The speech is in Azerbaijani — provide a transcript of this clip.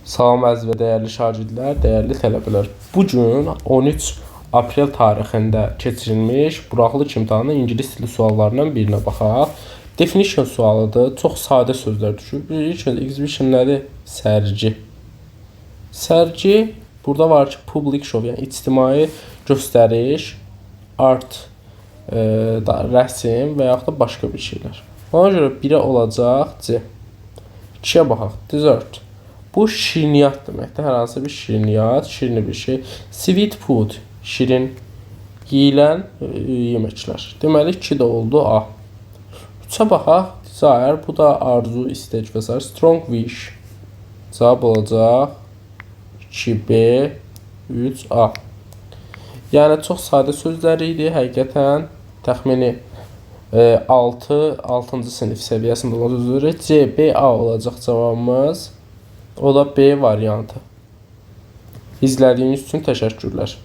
Salam əziz və dəyərli şagirdlər, dəyərli tələbələr. Bu gün 13 aprel tarixində keçirilmiş buraxılış imtahanı ingilis dili suallarından birinə baxaq. Definition sualıdır. Çox sadə sözlər düşüb. İlk öncə exhibition nədir? Sərgi. Sərgi burada var ki, public show, yəni ictimai göstəriş, art, da, rəsm və yaxud da başqa bir şeylər. Ona görə 1-ə olacaq C. 2-yə baxaq. Dessert. Bu şirniyyat deməkdir. Hər hansı bir şirniyyat, şirin bir şey. Sweet food, şirin yeyilən yeməklər. Deməli 2 də oldu A. 3-ə baxaq. Desire, bu da arzu, istək və sair. Strong wish. Cavab olacaq 2B, 3A. Yəni çox sadə sözlər idi. Həqiqətən təxmini 6, 6-cı sinif səviyyəsində olan sözləri C, B, A olacaq cavabımız. O da B variantı. İzlədiyiniz üçün təşəkkürlər.